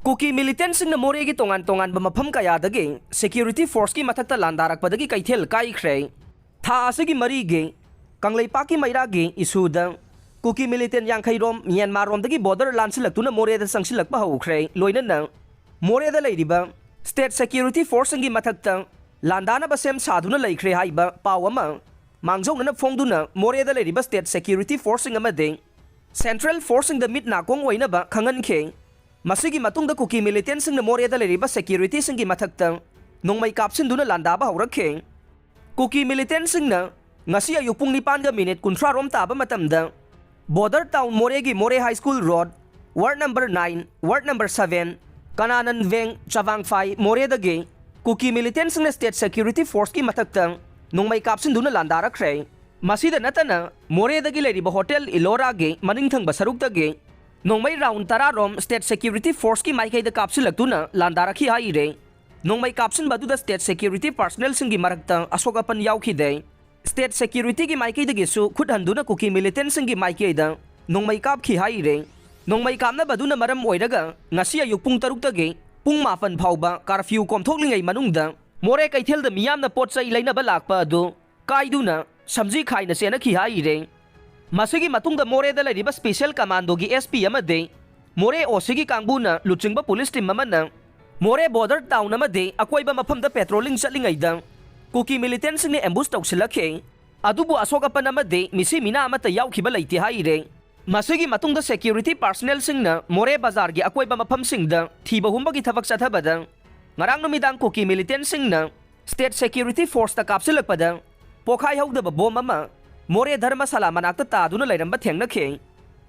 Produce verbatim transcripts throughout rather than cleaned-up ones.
ꯀꯨꯀꯤ ꯃꯤꯂꯤꯇꯦꯟꯁꯤꯡꯅ ꯃꯣꯔꯦꯒꯤ ꯇꯣꯉꯥꯟ ꯇꯣꯉꯥꯟꯕ ꯃꯐꯝ ꯀꯌꯥꯗꯒꯤ ꯁꯦꯀ꯭ꯌꯨꯔꯤꯇꯤ ꯐꯣꯔꯁꯀꯤ ꯃꯊꯛꯇ ꯂꯥꯟꯗꯥꯔꯛꯄꯗꯒꯤ ꯀꯩꯊꯦꯜ ꯀꯥꯏꯈ꯭ꯔꯦ꯫ ꯊꯥ ꯑꯁꯤꯒꯤ ꯃꯔꯤꯒꯤ ꯀꯪꯂꯩꯄꯥꯛꯀꯤ ꯃꯩꯔꯥꯒꯤ ꯏꯁꯨꯗ ꯀꯨꯀꯤ ꯃꯤꯂꯤꯇꯦꯟ ꯌꯥꯡꯈꯩ ꯔꯣꯝ ꯃ꯭ꯌꯥꯟꯃꯥꯔ ꯔꯣꯝꯗꯒꯤ ꯕꯣꯔꯗꯔ ꯂꯥꯟꯁꯤꯜꯂꯛꯇꯨꯅ ꯃꯣꯔꯦꯗ ꯆꯪꯁꯤꯜꯂꯛꯄ ꯍꯧꯈ꯭ꯔꯦ꯫ ꯂꯣꯏꯅꯅ ꯃꯣꯔꯦꯗ ꯂꯩꯔꯤꯕ ꯁ꯭ꯇꯦꯠ ꯁꯦꯀ꯭ꯌꯨꯔꯤꯇꯤ ꯐꯣꯔꯁꯁꯤꯡꯒꯤ ꯃꯊꯛꯇ ꯂꯥꯟꯗꯥꯅꯕ ꯁꯦꯝ ꯁꯥꯗꯨꯅ ꯂꯩꯈ꯭ꯔꯦ ꯍꯥꯏꯕ ꯄꯥꯎ ꯑꯃ ꯃꯥꯡꯖꯧꯅꯅ ꯐꯣꯡꯗꯨꯅ ꯃꯣꯔꯦꯗ ꯂꯩꯔꯤꯕ ꯁ꯭ꯇꯦꯠ ꯁꯦꯀ꯭ꯌꯨꯔꯤꯇꯤ ꯐꯣꯔꯁꯁꯤꯡ ꯑꯃꯗꯤ ꯁꯦꯟꯇ꯭ꯔꯦꯜ ꯐꯣꯔꯁꯁꯤꯡꯗ ꯃꯤꯠ ꯅꯥꯀꯣꯡ ꯑꯣꯏꯅꯕ ꯈꯪꯍꯟꯈꯤ꯫ ꯃꯁꯤꯒꯤ ꯃꯇꯨꯡꯗ ꯀꯨꯀꯤ ꯃꯤꯂꯤꯇꯦꯟꯁꯤꯡꯅ ꯃꯣꯔꯦꯗ ꯂꯩꯔꯤꯕ ꯁꯦꯀ꯭ꯌꯨꯔꯤꯇꯤꯁꯤꯡꯒꯤ ꯃꯊꯛꯇ ꯅꯣꯡꯃꯩ ꯀꯥꯞꯁꯤꯟꯗꯨꯅ ꯂꯥꯟꯗꯥꯕ ꯍꯧꯔꯛꯈꯤ꯫ ꯀꯨꯀꯤ ꯃꯤꯂꯤꯇꯦꯟꯁꯤꯡꯅ ꯉꯁꯤ ꯑꯌꯨꯛ ꯄꯨꯡ ꯅꯤꯄꯥꯟꯒ ꯃꯤꯅꯤꯠ ꯀꯨꯟꯊ꯭ꯔꯥ ꯔꯣꯝ ꯇꯥꯕ ꯃꯇꯝꯗ ꯕꯣꯔꯗꯔ ꯇꯥꯎꯟ ꯃꯣꯔꯦꯒꯤ Moreh high school road, ward number nine, ward number seven, Kanan Veng, Chavangphai, ꯃꯣꯔꯦꯗꯒꯤ ꯀꯨꯀꯤ ꯃꯤꯂꯤꯇꯦꯟꯁꯤꯡꯅ ꯁ꯭ꯇꯦꯠ ꯁꯦꯀ꯭ꯌꯨꯔꯤꯇꯤ ꯐꯣꯔꯁꯀꯤ ꯃꯊꯛꯇ ꯅꯣꯡꯃꯩ ꯀꯥꯞꯁꯤꯟꯗꯨꯅ ꯂꯥꯟꯗꯥꯔꯛꯈ꯭ꯔꯦ꯫ ꯃꯁꯤꯗ ꯅꯠꯇꯅ ꯃꯣꯔꯦꯗꯒꯤ ꯂꯩꯔꯤꯕ ꯍꯣꯇꯦꯜ ꯏꯂꯣꯔꯥꯒꯤ ꯃꯅꯤꯡ ꯊꯪꯕ ꯁꯔꯨꯛꯇꯒꯤ ꯅꯣꯡꯃꯩ ꯔꯥꯎꯟ ꯇꯔꯥ ꯔꯣꯝ ꯁ꯭ꯇꯦꯠ ꯁꯦꯀ꯭ꯌꯨꯔꯤꯇꯤ ꯐꯣꯔꯁꯀꯤ ꯃꯥꯏꯀꯩꯗ ꯀꯥꯞꯁꯤꯜꯂꯛꯇꯨꯅ ꯂꯥꯟꯗꯥꯔꯛꯈꯤ ꯍꯥꯏꯔꯦ꯫ ꯅꯣꯡꯃꯩ ꯀꯥꯞꯁꯤꯟꯕ ꯑꯗꯨꯗ ꯁ꯭ꯇꯦꯠ ꯁꯦꯀ꯭ꯌꯨꯔꯤꯇꯤ ꯄꯥꯔꯁꯅꯦꯜꯁꯤꯡꯒꯤ ꯃꯔꯛꯇ ꯑꯁꯣꯛ ꯑꯄꯟ ꯌꯥꯎꯈꯤꯗꯦ꯫ ꯁ꯭ꯇꯦꯠ ꯁꯦꯀ꯭ꯌꯨꯔꯤꯇꯤꯒꯤ ꯃꯥꯏꯀꯩꯗꯒꯤꯁꯨ ꯈꯨꯠ ꯍꯟꯗꯨꯅ ꯀꯨꯀꯤ ꯃꯤꯂꯤꯇꯦꯟꯁꯤꯡꯒꯤ ꯃꯥꯏꯀꯩꯗ ꯅꯣꯡꯃꯩ ꯀꯥꯞꯈꯤ ꯍꯥꯏꯔꯦ꯫ ꯅꯣꯡꯃꯩ ꯀꯥꯞꯅꯕꯗꯨꯅ ꯃꯔꯝ ꯑꯣꯏꯔꯒ ꯉꯁꯤ ꯑꯌꯨꯛ ꯄꯨꯡ ꯇꯔꯨꯛꯇꯒꯤ ꯄꯨꯡ ꯃꯥꯄꯟ ꯐꯥꯎꯕ ꯀꯥꯔꯐ꯭ꯌꯨ ꯀꯣꯝꯊꯣꯛꯂꯤꯉꯩ ꯃꯅꯨꯡꯗ ꯃꯣꯔꯦ ꯀꯩꯊꯦꯜꯗ ꯃꯤꯌꯥꯝꯅ ꯄꯣꯠ ꯆꯩ ꯂꯩꯅꯕ ꯂꯥꯛꯄ ꯑꯗꯨ ꯀꯥꯏꯗꯨꯅ ꯁꯝꯖꯤ ꯈꯥꯏꯅ ꯆꯦꯟꯅꯈꯤ ꯍꯥꯏꯔꯦ꯫ ꯃꯁꯤꯒꯤ ꯃꯇꯨꯡꯗ ꯃꯣꯔꯦꯗ ꯂꯩꯔꯤꯕ ꯁ꯭ꯄꯦꯁꯦꯜ ꯀꯃꯥꯟꯗꯣꯒꯤ ꯑꯦꯁ ꯄꯤ ꯑꯃꯗꯤ ꯃꯣꯔꯦ ꯑꯣ ꯁꯤꯒꯤ ꯀꯥꯡꯕꯨꯅ ꯂꯨꯆꯤꯡꯕ ꯄꯨꯂꯤꯁ ꯇꯤꯝ ꯑꯃꯅ ꯃꯣꯔꯦ ꯕꯣꯔꯗꯔ ꯇꯥꯎꯟ ꯑꯃꯗꯤ ꯑꯀꯣꯏꯕ ꯃꯐꯝꯗ ꯄꯦꯇ꯭ꯔꯣꯂꯤꯡ ꯆꯠꯂꯤꯉꯩꯗ ꯀꯨꯀꯤ ꯃꯤꯂꯤꯇꯦꯟꯁꯤꯡꯅ ꯑꯦꯝꯕꯨꯁ ꯇꯧꯁꯤꯜꯂꯛꯈꯤ꯫ ꯑꯗꯨꯕꯨ ꯑꯁꯣꯛ ꯑꯄꯟ ꯑꯃꯗꯤ ꯃꯤꯁꯤ ꯃꯤꯅꯥ ꯑꯃꯠꯇ ꯌꯥꯎꯈꯤꯕ ꯂꯩꯇꯦ ꯍꯥꯏꯔꯦ꯫ ꯃꯁꯤꯒꯤ ꯃꯇꯨꯡꯗ ꯁꯦꯀ꯭ꯌꯨꯔꯤꯇꯤ ꯄꯥꯔꯁꯅꯦꯜꯁꯤꯡꯅ ꯃꯣꯔꯦ ꯕꯖꯥꯔꯒꯤ ꯑꯀꯣꯏꯕ ꯃꯐꯝꯁꯤꯡꯗ ꯊꯤꯕ ꯍꯨꯝꯕꯒꯤ ꯊꯕꯛ ꯆꯠꯊꯕꯗ ꯉꯔꯥꯡ ꯅꯨꯃꯤꯗꯥꯡ ꯀꯨꯀꯤ ꯃꯤꯂꯤꯇꯦꯟꯁꯤꯡꯅ ꯁ꯭ꯇꯦꯠ ꯁꯦꯀ꯭ꯌꯨꯔꯤꯇꯤ ꯐꯣꯔꯁꯇ ꯀꯥꯞꯁꯤꯜꯂꯛꯄꯗ ꯄꯣꯈꯥꯏꯍꯧꯗꯕ ꯕꯣꯝ ꯑꯃ ꯃꯣꯔꯦ ꯙꯔꯃꯁꯥꯂꯥ ꯃꯅꯥꯛꯇ ꯇꯥꯗꯨꯅ ꯂꯩꯔꯝꯕ ꯊꯦꯡꯅꯈꯤ꯫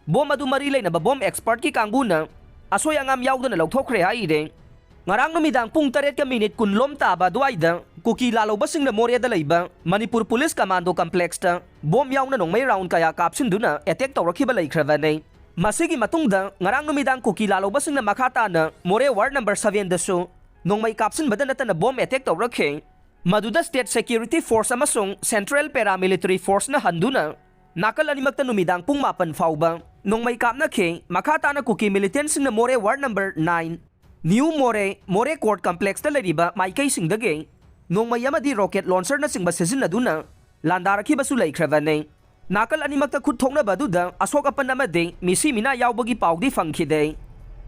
ꯕꯣꯝ ꯑꯗꯨ ꯃꯔꯤ ꯂꯩꯅꯕ ꯕꯣꯝ ꯑꯦꯛꯁꯄꯔꯠꯀꯤ ꯀꯥꯡꯕꯨꯅ ꯑꯁꯣꯏ ꯑꯉꯥꯝ ꯌꯥꯎꯗꯅ ꯂꯧꯊꯣꯛꯈ꯭ꯔꯦ ꯍꯥꯏꯔꯦ꯫ ꯉꯔꯥꯡ ꯅꯨꯃꯤꯗꯥꯡ ꯄꯨꯡ ꯇꯔꯦꯠꯀ ꯃꯤꯅꯤꯠ ꯀꯨꯟ ꯂꯣꯝ ꯇꯥꯕ ꯑꯗꯨꯋꯥꯏꯗ ꯀꯨꯀꯤ ꯂꯥꯜꯍꯧꯕꯁꯤꯡꯅ ꯃꯣꯔꯦꯗ ꯂꯩꯕ ꯃꯅꯤꯄꯨꯔ ꯄꯨꯂꯤꯁ ꯀꯃꯥꯟꯗꯣ ꯀꯝꯄ꯭ꯂꯦꯛꯁꯇ ꯕꯣꯝ ꯌꯥꯎꯅ ꯅꯣꯡꯃꯩ ꯔꯥꯎꯟ ꯀꯌꯥ ꯀꯥꯞꯁꯤꯟꯗꯨꯅ ꯑꯦꯇꯦꯛ ꯇꯧꯔꯛꯈꯤꯕ ꯂꯩꯈ꯭ꯔꯕꯅꯤ꯫ ꯃꯁꯤꯒꯤ ꯃꯇꯨꯡꯗ ꯉꯔꯥꯡ ꯅꯨꯃꯤꯗꯥꯡ ꯀꯨꯀꯤ ꯂꯥꯜꯍꯧꯕꯁꯤꯡꯅ ꯃꯈꯥ ꯇꯥꯅ ꯃꯣꯔꯦ ꯋꯥꯔꯗ ꯅꯝꯕꯔ ꯁꯚꯦꯟꯗꯁꯨ ꯅꯣꯡꯃꯩ ꯀꯥꯞꯁꯤꯟꯕꯗ ꯅꯠꯇꯅ ꯕꯣꯝ ꯑꯦꯇꯦꯛ ꯇꯧꯔꯛꯈꯤ꯫ ꯃꯗꯨꯗ ꯁ꯭ꯇꯦꯠ ꯁꯦꯀ꯭ꯌꯨꯔꯤꯇꯤ ꯐꯣꯔꯁ ꯑꯃꯁꯨꯡ ꯁꯦꯟꯇ꯭ꯔꯦꯜ ꯄꯦꯔꯥꯃꯤꯂꯤꯇꯔꯤ ꯐꯣꯔꯁꯅ ꯍꯟꯗꯨꯅ ꯅꯥꯀꯜ ꯑꯅꯤꯃꯛꯇ ꯅꯨꯃꯤꯗꯥꯡ ꯄꯨꯡ ꯃꯥꯄꯟ ꯐꯥꯎꯕ ꯅꯣꯡꯃꯩ ꯀꯥꯞꯅꯈꯤ꯫ ꯃꯈꯥ ꯇꯥꯅ ꯀꯨꯀꯤ militantꯁꯤꯡꯅ ꯃꯣꯔꯦ ward number nine, New ꯃꯣꯔꯦ, ꯃꯣꯔꯦ court complexꯇ ꯂꯩꯔꯤꯕ ꯃꯥꯏꯀꯩꯁꯤꯡꯗꯒꯤ ꯅꯣꯡꯃꯩ ꯑꯃꯗꯤ rocket launcherꯅꯆꯤꯡꯕ ꯁꯤꯖꯤꯟꯅꯗꯨꯅ ꯂꯥꯟꯗꯥꯔꯛꯈꯤꯕꯁꯨ ꯂꯩꯈ꯭ꯔꯕꯅꯤ꯫ ꯅꯥꯀꯜ ꯑꯅꯤꯃꯛꯇ ꯈꯨꯠ ꯊꯣꯛꯅꯕ ꯑꯗꯨꯗ ꯑꯁꯣꯛ ꯑꯄꯟ ꯑꯃꯗꯤ ꯃꯤꯁꯤ ꯃꯤꯅꯥ ꯌꯥꯎꯕꯒꯤ ꯄꯥꯎꯗꯤ ꯐꯪꯈꯤꯗꯦ꯫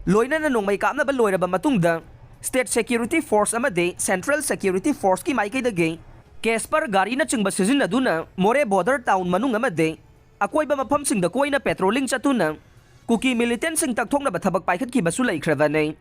ꯂꯣꯏꯅꯅ ꯅꯣꯡꯃꯩ ꯀꯥꯞꯅꯕ ꯂꯣꯏꯔꯕ ꯃꯇꯨꯡꯗ state security force ꯑꯃꯗꯤ central security forceꯀꯤ ꯃꯥꯏꯀꯩꯗꯒꯤ Casper ꯒꯥꯔꯤꯅꯆꯤꯡꯕ ꯁꯤꯖꯤꯟꯅꯗꯨꯅ ꯃꯣꯔꯦ border town ꯃꯅꯨꯡ ꯑꯃꯗꯤ ꯑꯀꯣꯏꯕ ꯃꯐꯝꯁꯤꯡꯗ ꯀꯣꯏꯅ patrolling ꯆꯠꯇꯨꯅ ꯀꯨꯀꯤ militantꯁꯤꯡ ꯇꯛꯊꯣꯛꯅꯕ ꯊꯕꯛ ꯄꯥꯏꯈꯠꯈꯤꯕꯁꯨ ꯂꯩꯈ꯭ꯔꯕꯅꯤ꯫